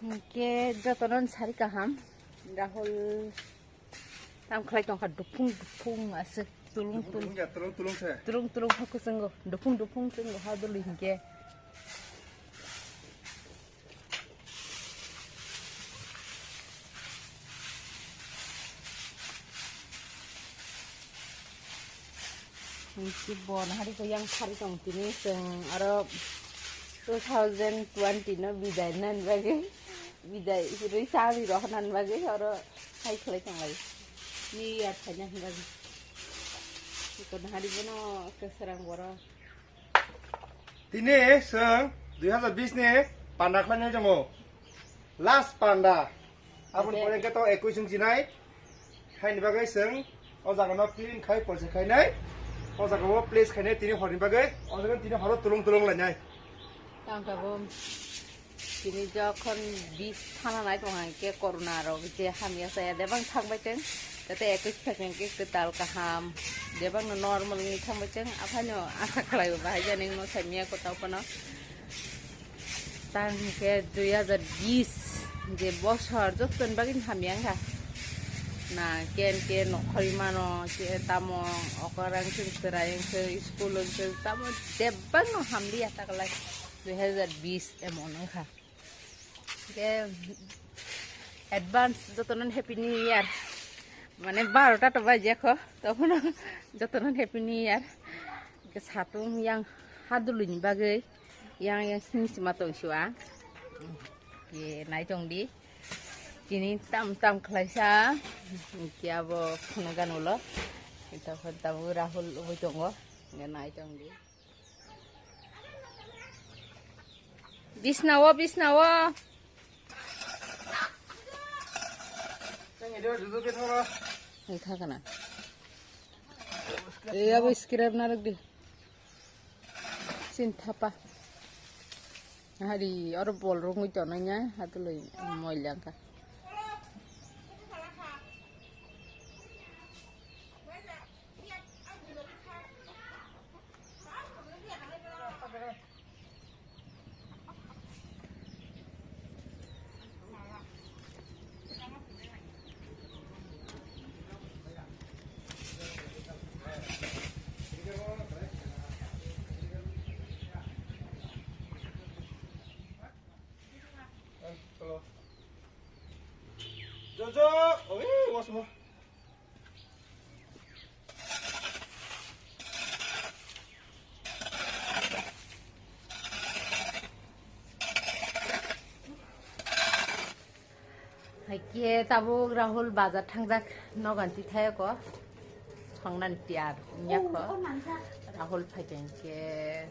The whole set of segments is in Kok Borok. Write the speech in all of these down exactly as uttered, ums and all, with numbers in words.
Hingke jotono sari kaham, Rahul tam khlai tongkha, dupung dupung aswk, tulung tulung, tulung tulung se, tulung tulung kha kuchungo, dupung dupung chungo ha dului hingke. Hingke bo nahari ko yang sari tong tini chwng aro two thousand twenty no bidai nan bagwi, bidai rwi sari rohnan bagwi aro hai khlai tong lai. New Year phaina hin bagwi. Ko nahari bono kwsarang borok. Tini chwng dui hazar bis ni panda khlainai tongo. Last panda. Aboni pore hwnkhe to ekui chwng chinai. Haini bagwi chwng o jaga no clean khai porse khainai. O jaga o place khainai tini horni bagwi. O jaga tini horo tulung tulung lainai. Tang tabuk. Tini jokhon bis thana nai tong hang khe corona rok je hamya saya debang thang bai teng, tete ekoi thang khe kwtal kaham debang no normal wngwi thang bai teng, aphano asa khlai bo bahai jani no samya ko tau kono. Tang khe dui hazar bis je bosor jokhon bagin hamya wngkha na, ken ke nokhorwi mano je tamo okorang chwng chwrai wngkhe school wngkhe tamo debang no hamliya ta kwlai. Dui hazar bis emon wngkha. Hingke advance jotono happy new year. Mane barota to baijak kho, tokhono jotono happy new year. Hingke satung yang haduluni bagwi yang yang sini sima tong siwa. Ye nai tong di. Tini tam tam khlaisa. Hingke abo phunukgan ulo. Hingke tamo Rahul ubui tongo. Hingke nai tong di. Bisnawo, bisnawo. Ni kha kana? Ei, abo scrap na rwk di. Sin thapa. Hari oro bol rwngwi tonwi nya, hatulwi moila wngkha. Jojo, oi, wasmo. Haikhe tabuk Rahul bazar thangjak, nogan tithayoko songnani tiyar wngya kho. Rahul phaikhe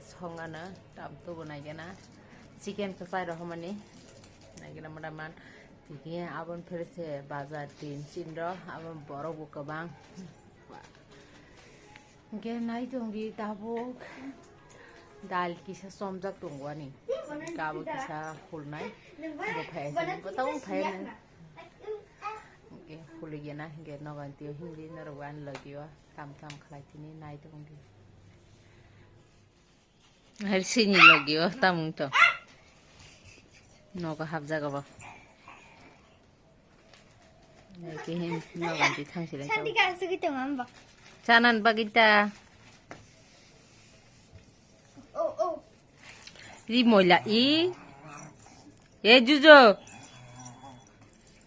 songano tam tubu naigena chicken kwchai rohormani naigena mada man. Tini aboni pore se bazar tin chin rw, aboni borok bo kwbang. Hingke nai tong di tabuk dal kisa chomjak tongo ani. Kabo kisa hulnai. Bo phai ase, bo tabuk phai ase. Hingke huli gena hingke nogo tio hindi norok bo ani logio tam tam khlai tini nai tong di. Hai sini logio tamung to. Nogo hapjago bo. Hai ke hin nogo di thang sila. Santi ka asuk itu ngamba. Chanan bagita. Oh, oh. Di moila i. E jujo.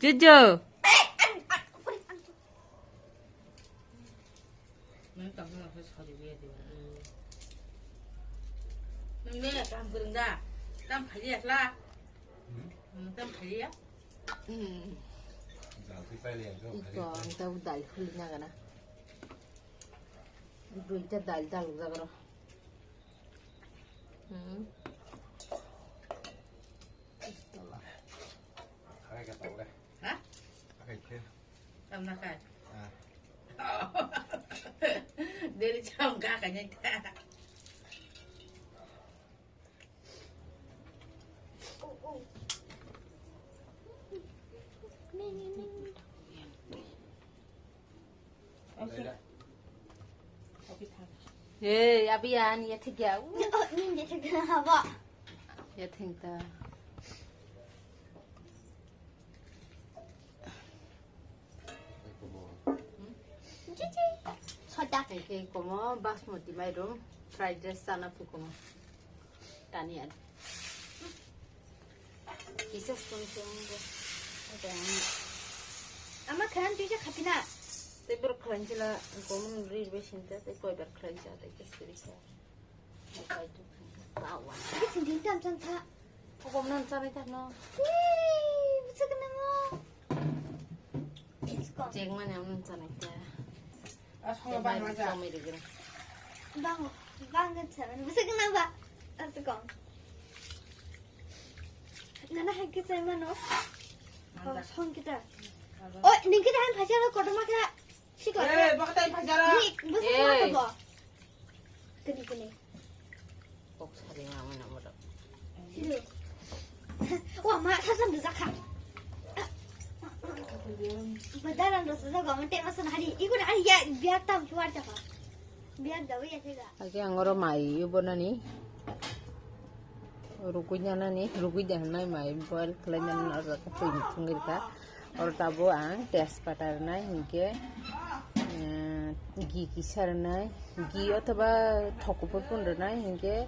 Jujo. Nang tamo nang sori biya di. Nang ne kam kurang da. Kam khali asla. Hmm? Hmm, kam khali ya. Hmm. Dal ki pai le ko khali. Iko ang tau dal khuli na gana. Duita dal dal jagro. Hmm. Akai ka tau le. Ha? Akai ke. Tam na kai. Ah. Deli cham ka ka nyai ta. Hey, abi an ya thik ya. Oh, ni de thik na haba. Ya thik ta. Soda. Tei khe komo basmati mairum fried rice chana phukumo. Tani ar. Kisa spoon song bo. Ama khan tisa khapina. Tei bor khlain chila komo ri be sinta tei koi bar khlain cha tei kis kiri cha. Kis din tam chan cha. Kokom nan cha nai ta no. Ih, bisa kena mo. Chek mane ang nung chanai khe. Aswk bang ma ja. Bang, bang kan chanai. Bisa kena ba? Aswk kong. Nana hai khe chai mano. Oh, song kita. Oh, ning kita han phajalo kotorma khe. Sikla. Eh, bakta phajalo. Ni, bisa kena ba? Kini kini. Kok sari ma mano moro. Wa ma sa sam da zakha. Badaran da sa ga mate ma san hari. Igun ari ya biar tam chuar ta ka. Biar da ya thega. Age angoro mai ibo nani. Rukui nani, rukui da nai mai boil khlai nani na ka pui ni thungri ka. Oro tabuk ang tejpata rwnai, hinkhe, eh, ghee kisa rwnai, ghee othoba thok kuphur phano rwnai, hinkhe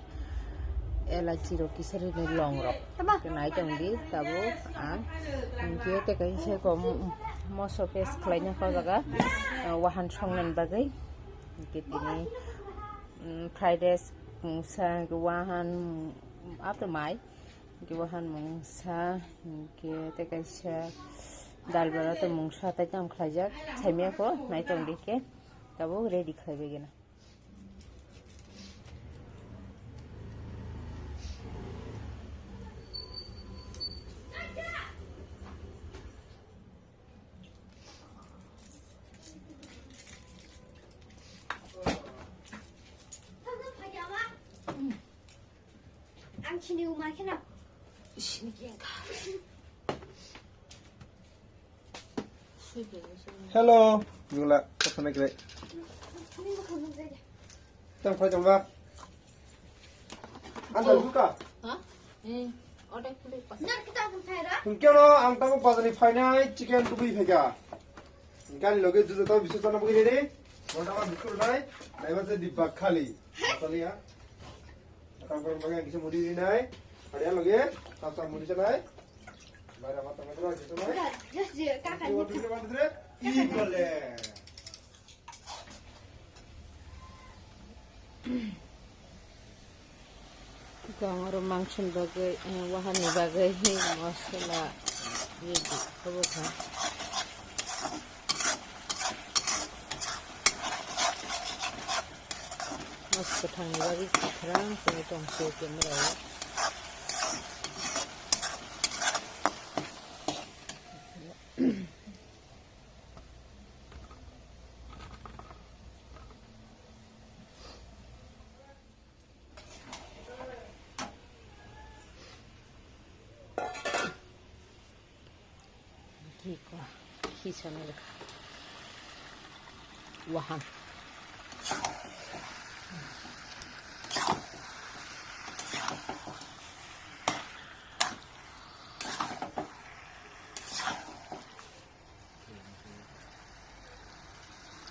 elachi rok kisa rwnai, long rok. Tama. Hinkhe nai tong di tabuk ang, hinkhe tei kaisa ko moso paste khlaina kha o jaga, eh, wahan songnani bagwi, hinkhe tini, mm, fried rice, mm, sa, wahan, mm, ato mai. Hinkhe wahan mungsa, hinkhe tei kaisa dal bwla tei mungsa tei tamo khlaijak, saimaya kho, nai tong di khe, tabuk ready khlai bai gana. Ang sini umai kheno. Sini kengkha. Hello, Nula, apa sana kira? Tang phai tang ba. Anda buka. Ha? Eh, order kudu pa. Nar kita pun saya ra. Hingke no, ang tamo bazar ni phainai chicken tubui phaika. Gani loge jujo tamo bisu tamo bui rede. Mo tamo bisu nai. Nai ba se dibba khali. Khali ya. Tamo ko magi kisa mudi ni nai. Ada loge, tamo tamo mudi nai. Mai ra ma tamo ko bisu nai. Just je kaka ni. Ih, boleh. Gongoro mangsoni bagwi, eh, wahani bagwi hi mosola ready kha bwkha. Mos kwthangni bagwi kwkhrang tongwi tong se camera o. Kiko, kisa na lekha. Wahan.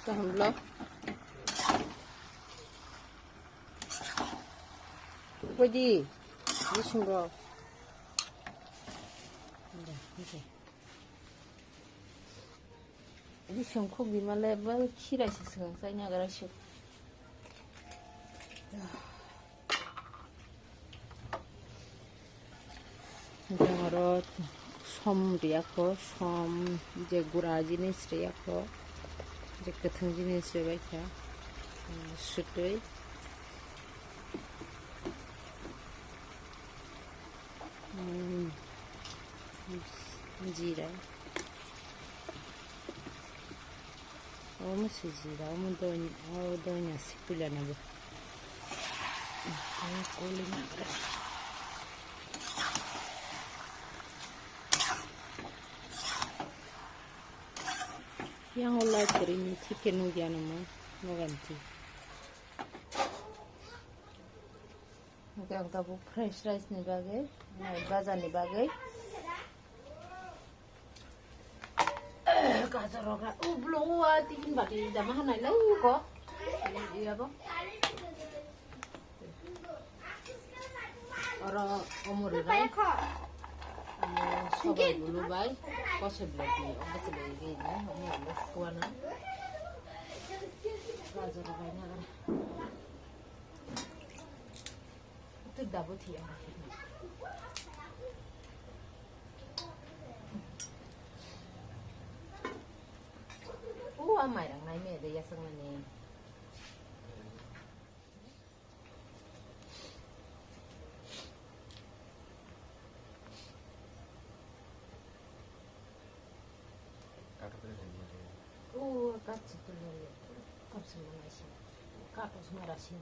Kaham lo. Pwdi. Bising rok. Bising khuk di male ba khirai se swkang chai nagra se. Hwnkhe oro som riyakho, som je gura jinis riyakho, je kwthwng jinis ribaikha, swtwi. Hmm. Jira. Omo se jira, omo donya, o donya se pila na bo. Omo koli na gra. Yang o light kori ni thik ke nugya no mo, nogan ti. Hwnkhe ang tabuk fresh rice ni bagwi, nai baja ni bagwi Gajor rok ra, o blo o a tiffin bati jama hanai lai ko. Iya bo. Oro omori bai. Amo sobai bulu bai. Kose blo ti, o kose blo ti na, omori blo kuana. Gajor rok bai na. Tu dabo thi aro. O a mairang nai me de yasang mani. O kat se tu lo. Kap se mana se. Kap se mara se.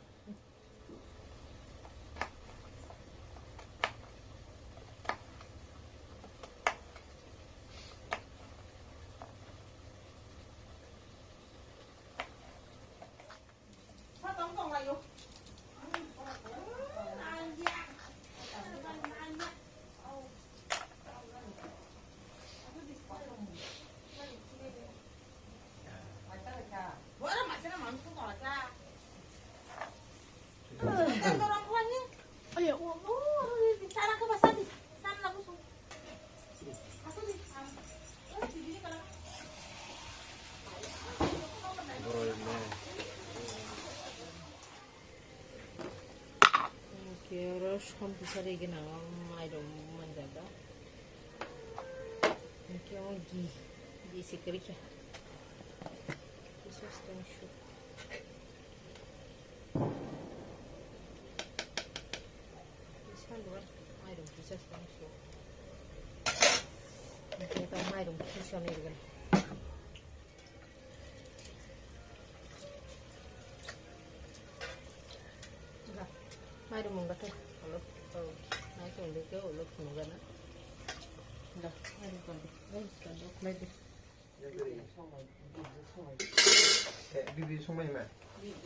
Hwnkhe oro som tisari gwnang o mairung manjak da. Hwnkhe o gi, gi se kwrwi kha. Kisa swtang suk. Kisa luar mairung kisa swtang suk. Hwnkhe ta mairung kisa nirgwn. Mairum mungkha khe, ulo, oh, nai tong dikhe, ulo phunukgana. Da, mairum tong di, mairum tong di, khlai di. Eh, bibi songmai ma? Bibi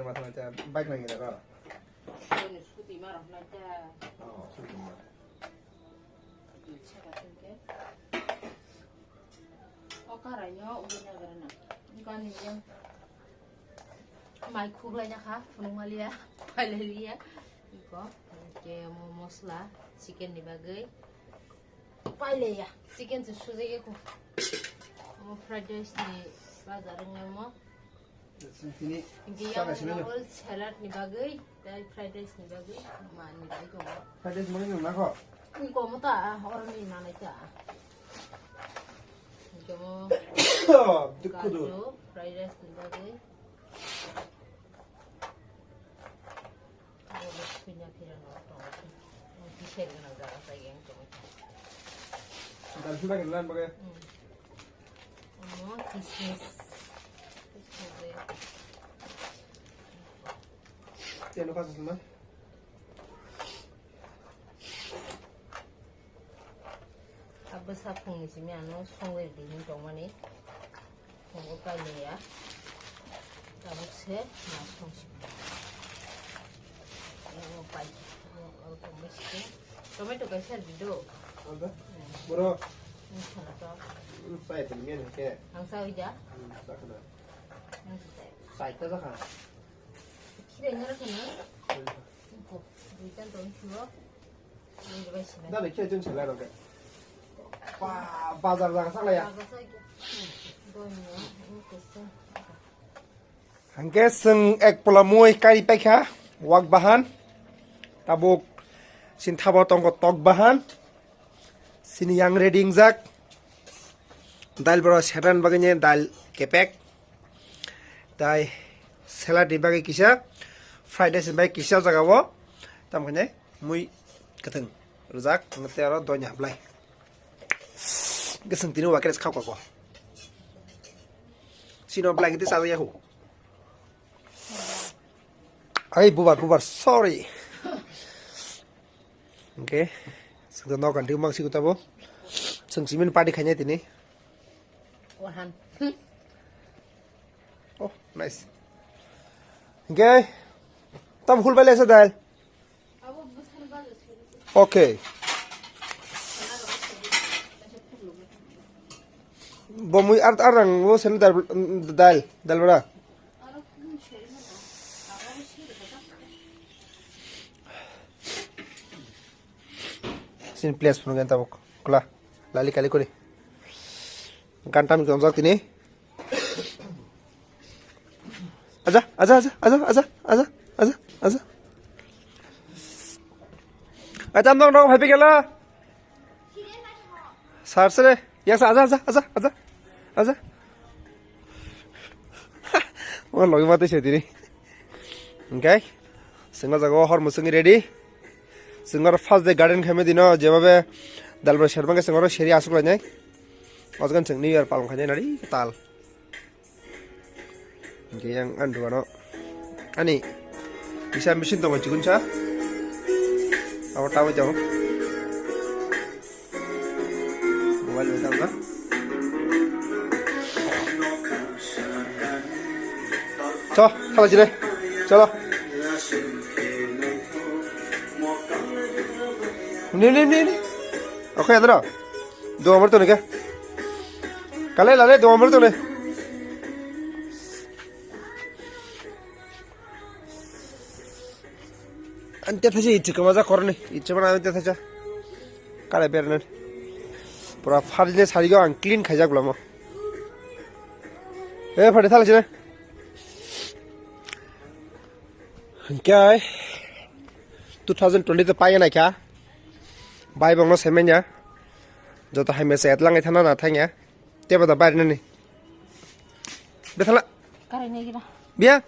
matha matha bike nang ida ro? Scooty ma rok nai ta. Oh, scooty ma. O karai no ugurna gara na. Gani yang. Mai khuklai na kha, phunuk maliya, pailai liya. Iko, ke mo mosla, chicken ni bagwi. Pailai ya, chicken se sujai ko. Mo fried rice ni bazar ngai mo. Tini Hingke saka yang sini no. Noodle salad ni bagwi, tei fried rice ni bagwi, mani bai tongo. Fried rice mani nung nako? Ni komo ta, oro ni nanai ta. Hingke mo Dukku du. Gajo, fried rice ni bagwi. Oro ni sui na phira no tongo. Mo kiser gana jaga sai yang tongo. Dal sula gana lan bagai. Hmm. Omo kismis. Kismis de. Teno kasus na? Abo saphung ni simi ano songwi di hin tongmani. Tongo pailiya. Tabuk se ma songsi. Abo pai. Abo, abo tongmani sike. Tomato kaisa di do. Ada? Hmm. Boro. Ini sana to. Hmm, saya pun ke. Ang sa uja. Hmm, sa kana. Ang sa. Sai ta ka. Kira nyara kana. Hmm. Ko, duitan to sulo. Ini bai sila. Dale, kira jun sila ro ke. Ba, bazar jaga sakla ya. Bazar sa ke. Donya, ini kesa. Hingke chwng ek pola mui kari paikha, wak bahan, tabuk sini thabo tongkho tok bahan, sini yang ready wngjak, dail boro setan bagwi ni dail kepek, tai salad ni bagwi kisa, fried rice ni bagwi kisa o jaga o, tamo khe mui kwthwng rwjak, tei aro donya hablai. Hingke chwng tini wakres khao kako. Sino blanket sa ya hu. Ai bubar, bubar, sorry. Hingke chwng nok anti mang si kutabo. Chwng simin party khainai tini. Wahan. Oh, nice. Hingke tam hul bale sa dal. Abo bwsani bagwi suri. Okay. Bo mui ar, ar rang bo sen dal, dal, dal bra. Sin place phunuk yan tabuk. Kula. Lali kali kori. Gantam ki onjak tini. Aja, aja, aja, aja, aja, aja, aja, aja. Aja, nong, nong, happy gela. Sar sere. Yang sa, aja, aja, aja, aja, aja. Wah, logi mati sih tini. Okay. Sengma jago hor musung ready. Sengma first day garden khaime dino, jebabe dalbra sermang ke sengma seri asuk lainai. Osgan seng New Year palong khainai nari tal. Hingke yang ang dugano ani kisa machine tongo chikonsa. Abo taboi tongo. Mobile bai tamo. Cho, thala chire. Cholo. Ni, ni, ni, ni. Okay, adra. Dua nomor to ni ke? Kale, lale, dua nomor to ni. Ante thase ichi kama ja korni. Ichi mana ante thasa. Kale bernen. Pura farine sarigo ang clean khaijak lamo. E, phari thala chine. Hingke two thousand twenty to paye naikha. Bai bongno semenya. Joto hai mesa etlang ithana na thangya. Tebo da bai nani. Bethala. Karai nai gina. Biya?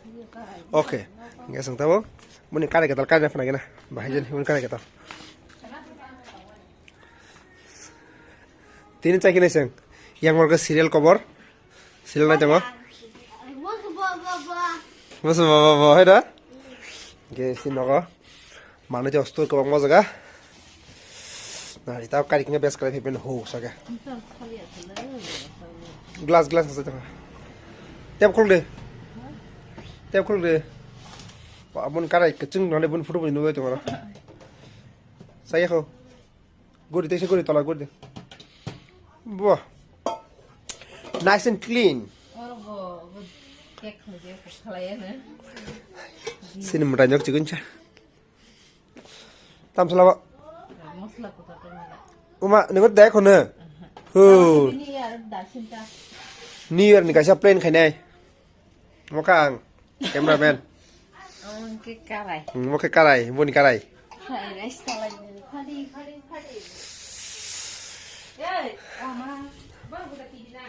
Okay. Nge sang tabo. Muni karai ketal karai phana gina. Bahai jen muni karai ketal. Tini chai kini seng. Yang morga serial kobor. Serial nai tongo. Bos baba baba hai da. Ge si nogo. Mano je ostor kobang mo jaga. Na ita kari kini bes kari phen ho saga. Glass glass sa tong. Tep khul de. Tep khul de. Abun karai kecing nane bun photo bun nugui tong. Saya ho. Guri, teisa guri, tola guri de. Buah. Nice and clean. Oro bo, bo cake khwlai de, khwlai ya na. Sini mwtai nok chikon cha. Tam sala ba. Masala kota to mala. Uma, nungo dai khone. Hu. Ini ya, da sinta. New Year ni kaisa plan khainai. Mokha ang, cameraman. Ang ke karai. Hmm, mokhe karai, boni karai. Karai, rice talai. Phadi, phadi, phadi. Ei, ama, baru kita tinggi na.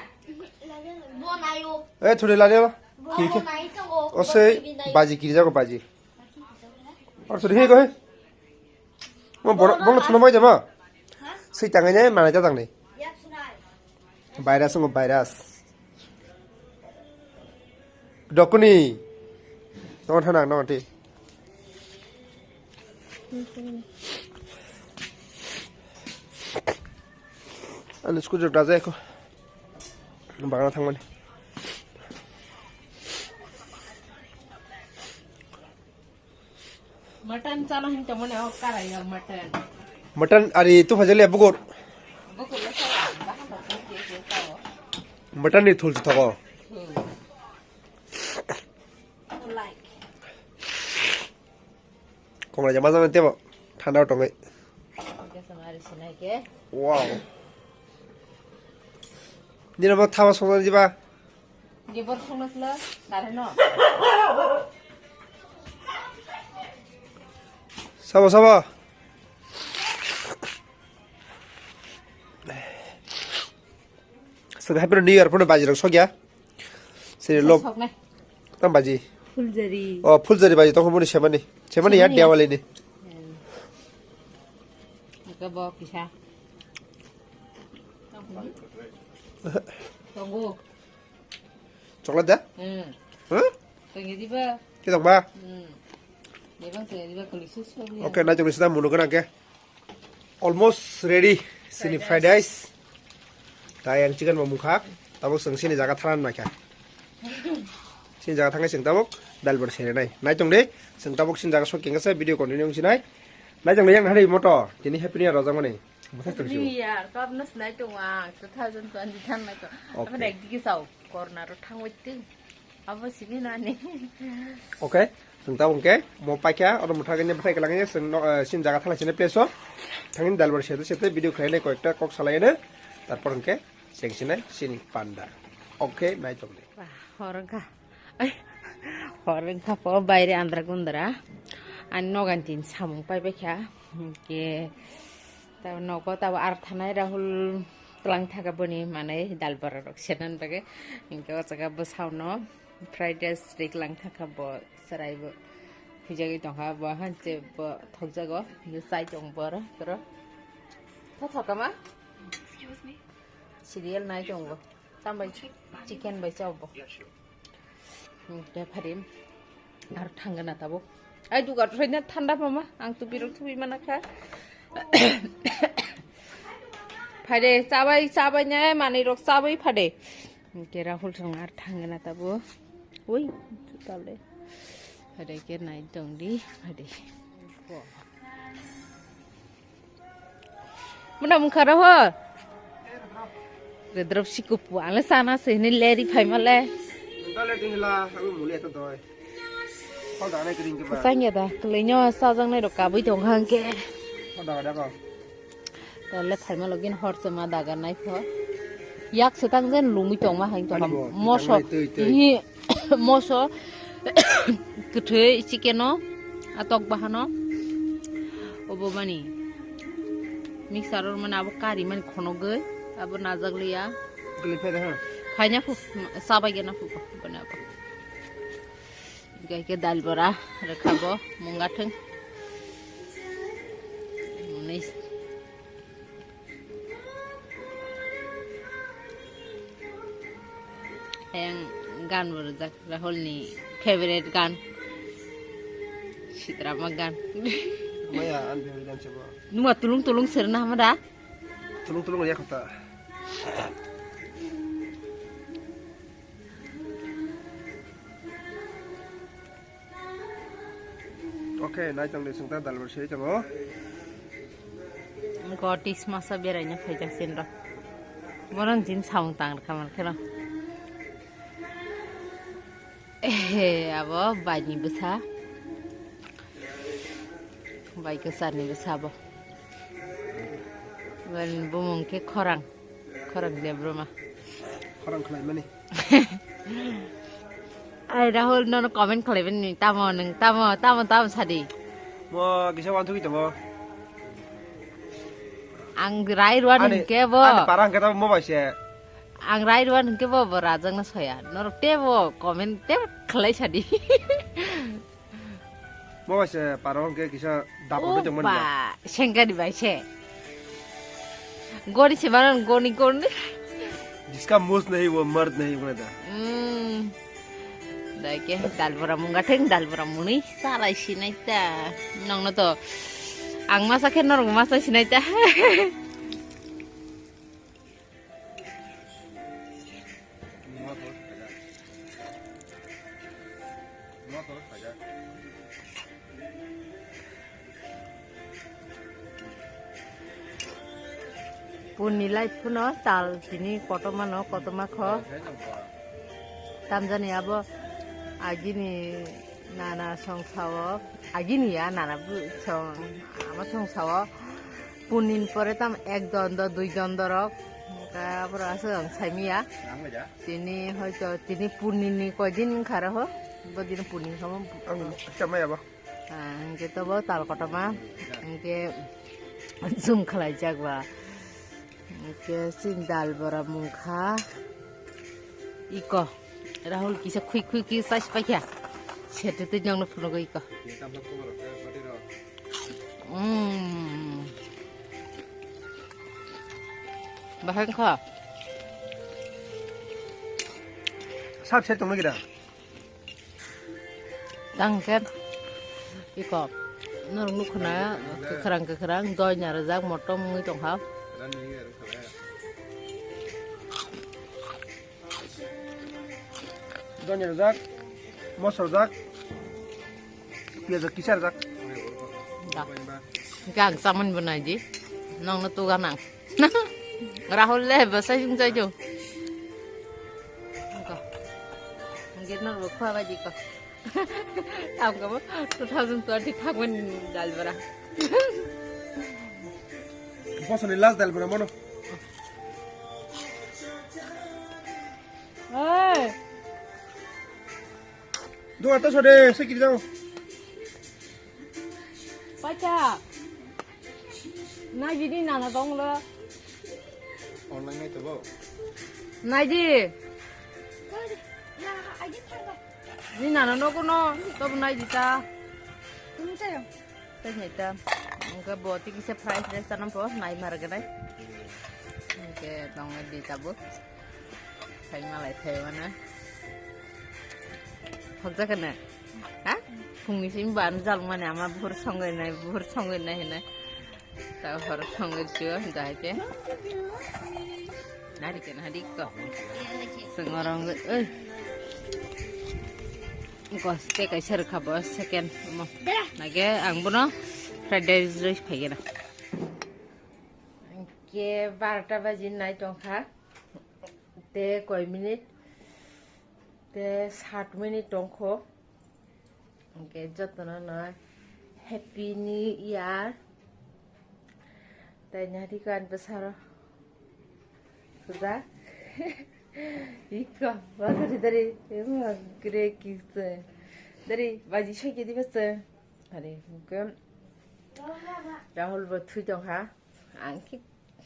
Bon ayo. Eh, thudi lade ba. Bon ayo, nai to, oh, osei, bon tinggi nai. Baji kiri jago baji. Or thudi he ko he. Mo bono, bono thuna bai jama. Sui tangai nai, manai ta tangnai. Virus ngo virus. Dokuni. Tong thana no ti. Ani scooter da jai ko. Bagana thangmani. Mutton chalo hin tongmani o karai o mutton. Mutton ari tu phajali bukur. Bukur le chalo, bahasa bukur ke ke chalo. Mutton ni thul thogo. Hmm. Like. Kongla jama jama tebo. Thanda tongai. Oke, samari sinai ke. Wow. Nino mo thawa songna jiba. Gibor songna sila, kare no. Sabo, sabo. Sida happy New Year, puno baji rok sokya. Sini lo. Soknai. Tam baji. Fuljari. Oh, fuljari baji, tong puno semani. Semani ya, semani ya. Diwali ni. Hmm. Oke, bo kisa. Tongo. Chocolate da? Hmm. Huh? Tongwi diba? Khe tongba? Hmm. Bebang tongwi diba, kuli susu dia. Okay, nai tongwi sida munu gana ke. Almost ready. Sini fried rice. Fried rice. Tai ang chicken bo mukha. Tabuk seng sini jaga tharan naikha. Sini jaga thangai seng tabuk dal bor sere nai. Nai tong de. Seng tabuk sini jaga sok kengsa video continue sinai. Nai tong de yang hari moto. Tini happy New Year rojak mani. Bwthai tong sio. New Year, kabno sinai tongo ang, two thousand twenty thangnai tongo. Okay. Aboni ekdigi sao, corona ro thangbai twi. Abo simi nani. Okay, chwng tabuk hwnkhe mo paikha, oro mwthagwi bwthai kwlangya, chwng no, eh, chini jaga thalai sini place o. Thangni dalbar sete sete video khlainai koyekta kok salaino. Tarpor hwnkhe chengsinai chini panda. Okay, nai tongdi. Wah, hor wngkha. Ai, hor wngkha po, baire andra gundra. Ani nogan tin samung pai baikha. Hwnkhe, ta nogo tabo ar thanai Rahul twlang thaka boni manai dal bora rok senan bagwi. Hwnkhe o jaga bwsao no fried rice rik lang thaka bo chwrai bo. Phijagwi tongkha bo hanse bo thokjago. Hwnkhe chai tong bora, bora. Tha thokama? Serial nai tongo. Tambai chicken bai chao bo. Hmm, te pharim. Ar thangna tabuk. Ai duga rwna thanda mama. Ang tu birok thubi mana kha. Phade chabai chabai ne manwi rok chabai phade. Ke Rahul song ar thangna tabuk. Ui, tale. Phade ke nai tongdi phade. Muna mungkha roho. Redrop sikupu ale sana se ni leri phai male. Dale dingla, aku muli eto doi. Kau dana kering ke ba? Sangya da, klenyo sajang nai rok kabui tong hang ke. Kau dana ko. Dale phai malo gin hor se ma daga nai pho. Yak se tang jen lumi tong ma hang tong. Ani bo, moso. Tang nai tui, tui. Ihi. Moso kwthwi chicken o, a tok bahano obo mani mixer o mani abo kari mani khonogwi abo najak liya. Gulai phai da ha? Phaina phu, sabai gana phu, bana abo. Gai ke dal bora rekha bo munga thung. Muni. Ayang gan bo rijak, Rahul ni favorite gan. Sitrama gan. Maya, an favorite gan sebo. Numa tulung tulung serna hamada. Tulung tulung ya kota. Okay, nai tong de sungta dalbar sei tongo. Gotis masa beraina phaijak sin ro. Boron jin samung tang rwkha man kheno. Ehe, abo bai ni bwsa. Bai kwchar ni bwsa bo. Bani bumung khe khorang. Khorang Debbarma. Khorang khlai mani. Ai Rahul, nono comment khlai mani, tamo nwng, tamo, tamo, tamo sadi. Mo kisa wan thugui tongo. Ang rai rwan hwnkhe bo. Ani para hwnkhe tamo mo bai se. Ang rai rwan hwnkhe bo, bo rajak no soya. Norok tebo comment tebo khlai sadi. Mo bai se paro hwnkhe kisa dapor tongmani ba. Sengkani bai se. Goni se manan goni goni. Jiska mus nahi wo mard nahi wo da. Hmm. Dai ke dal bora munga theng dal bora muni salai sinai ta. Nongno to ang masa khe norok masa sinai ta. Punni lai phuno tal tini kotorma no kotorma kho. Tamjani abo agini nana song sao, agini ya nana bu song ama song sao. Punin pore tam ek dondo, dui dondo rok. Ka boro aswk ang saimiya. Tini hoito tini punini koidin wngkha roho. Bodin punin kamo. Ang chamaya ba. Ah, hingke tobo tal kotorma. Hingke zoom khlaijak ba. Hingke sin dal bora mungkha. Iko. Rahul kisa khui khui kisa sipaikha. Sete twi nongno phunugo iko. Mm. Bahai wngkha. Sab ser tongna gira. Tang ke iko norok nukhuna kwkhwrang kwkhwrang doi narwjak motom wngwi tongkha. Doi narwjak, moso rwjak, piyaj rok kisa rwjak. Da. Hingke ang chamani bo naidi. Nongno tuga nang. Rahul le bwsai wng chai do. Ko. Git nor bo khwa bai di ko. Tam ko two thousand twenty thangmani dal bora. Bosoni last dal bora mono. Hey. Dua ta sode sekiri jao. Pacha. Nai di nana tong lo. Online nai to bo. Nai di. Ni nana no kono to nai di ta. Tei nai ta. Engke bo tiki se fried rice tanam po nai mar ganai. Engke tong di ta bo. Thai malai thai mana. Hokja kana? Ha? Phungni simi ban jal mani ama buhur songoi nai, buhur songoi nai hinai. Ta hor songoi jio, jai ke. Nari ke nari ko. Sengorong, eh. Ko te kaisa rwkha bo second mo. Nage ang bono fried rice roi phai gena. Ke barota baji nai tongkha. Te koi minute? Te sat minute tongkho. Hingke jotono no Happy New Year. Te nyari ko an bwsaro. Suja. Iko, basari dari. Ema gre kikse. Dari, baji soike di bese. Hari, hingke Rahul bo thui tongkha. Ang khe,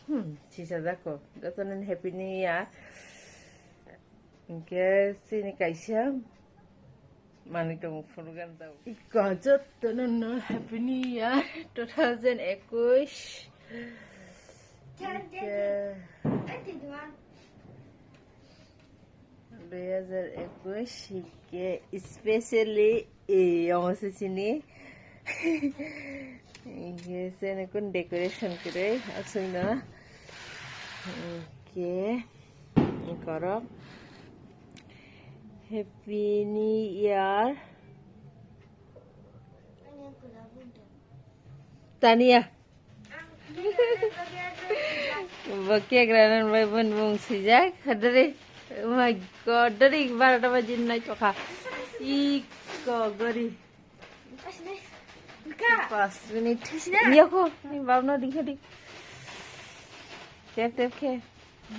hmm, sisa jako. Jotono Happy New Year. Hingke chini kaisa manwi tongo phunukgani tabuk. Iko jotono no Happy New Year two thousand ekush. Hingke Dui hajar ekush hingke specially e, omo se chini. Hingke chini kun decoration kwrwi aswkno. Hingke korok Happy New Year. Tania. Bo cake ranan bai bon bung sijak. Hadari. Oh my God. Dari barota baji nai tokha. Iko gori. Pas minute. Iya ko. Ni babno dikha dik. Tep tep khe.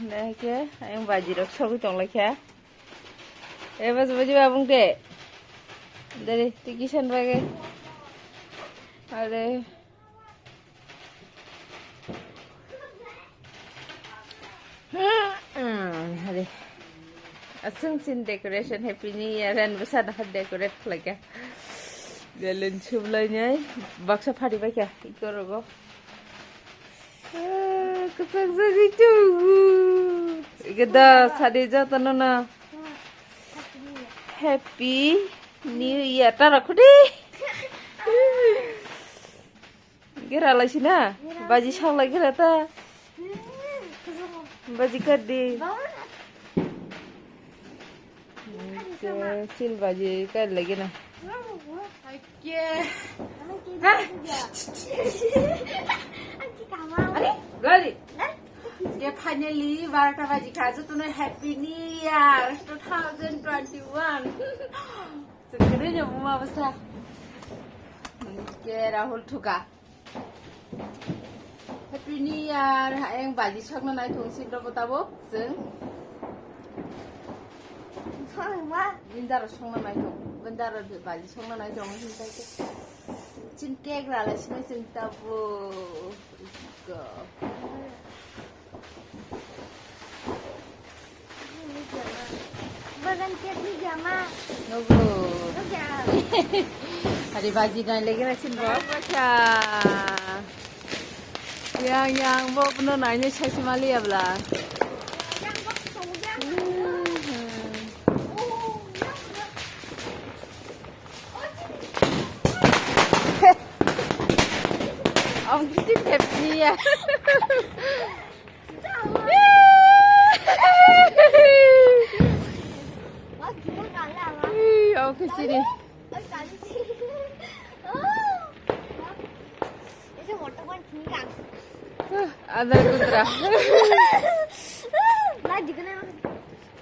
Nai khe. Ayang baji rok sogwi tong lai kha. Eh, bas baji babung te. Dari tikisan bage. Are. Hari. Aswng sin decoration Happy New Year and bwsa na decorate khlaikha. Balloon sublai nai baksa phari baikha ikorogo. Kwchak jagwi tongo. Ike da sadi jotono na. Happy New Year ta rakho de. Gira lai sina. Baji sak lai gira ta. Baji kar di. Sil baji kar lagi na. Ake. Are, gari. Ke finally barota baji kha jotono Happy New Year two thousand twenty-one. Chwng kwrwi no buma bwsa. Ke Rahul thuka. Happy New Year, ayang baji sokna nai thung sin robo tabuk chwng. Sokma. Bindaro songna nai thung, bindaro baji songna nai thung, hin tai ke. Chin cake rala sinai chwng tabuk. Go. Bagan cake ni jama. Nogo. Nogo. Hari baji nai lagi na chin bo. Bacha. Yang yang bo puno nai ni sai si mali abla. Yang bo puno yang. Om kitin hep ni ya. Ih, oke sini. Andar kutra.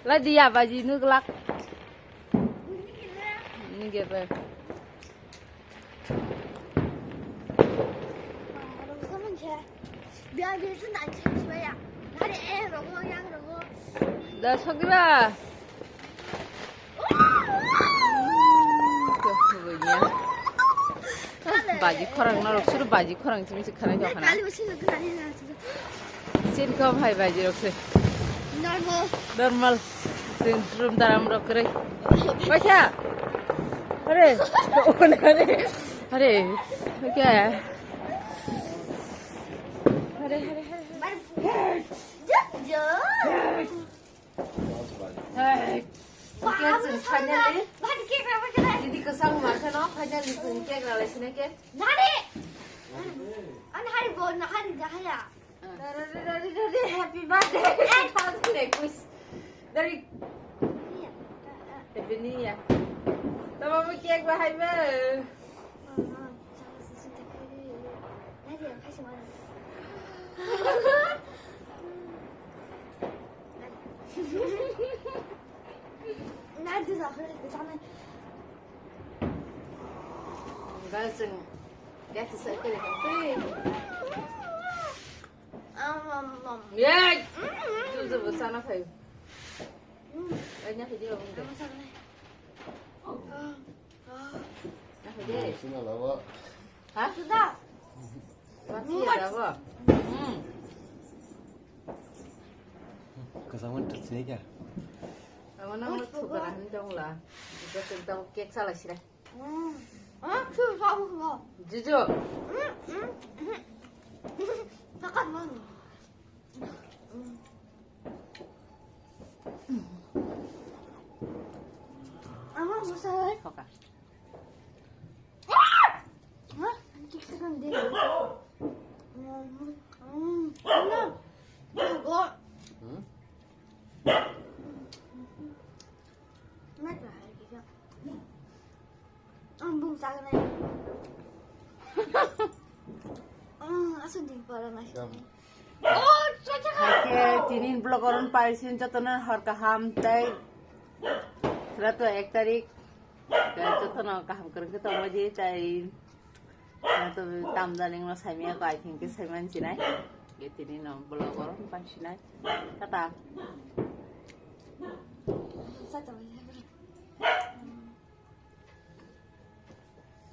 Ladi ya baji nuglak. Ini gitu. Biar dia tu nak cakap ya. Dari eh rogo yang rogo. Da sokira. Baji khorang norok suru baji khorang simi sikhanai jokana. Kali besi nak kali nak. Sin kom hai baji rok se. Normal. Normal. Sin rum daram rok kre. Baikha. Are. Are. Are. Oke. Are, are, are. Jom, jom. Hey. Cake chwng finally. Didi kwchang ma kheno finally chwng cake ralai sinai cake. Nani? Ani hari bo, na hari jahaya. Dadi, dadi, dadi, happy birthday. Thousand ekush. Dadi. Happy New Year. Tama mo cake ba hai ba. Guys, chwng cake sa kele kan. Yay! Juju bo sana phai. Ai, nya phai di, abang de. Nya phai di. Sina labo. Ha? Sudah. Masih ada apa? Hmm. Kasama terus ni kya? Kamu nama suka lah, ni dong lah. Kita tentang cake salah sih. Hmm. Ah, su, su, su, su. Jujur. Hmm, hmm, hmm. Takat mana? Hmm. Ama musa. Oka. Hah? Cik tekan dia. Hmm. Hmm. Mana? Gua. Hmm? Nai ba hai kisa. Ang bung sa nai. Ang asu ding para nai. Gam. Oh, chacha. Haikhe tinin vlog oron paisin jotono hor kaham tei. Sira to ek tarik. Tei jotono kaham kwrwng khe tongma di tei. Na to tamjani no saimya ko, I think ke saiman sinai. Ye tini no vlog oro pang sinai. Tata.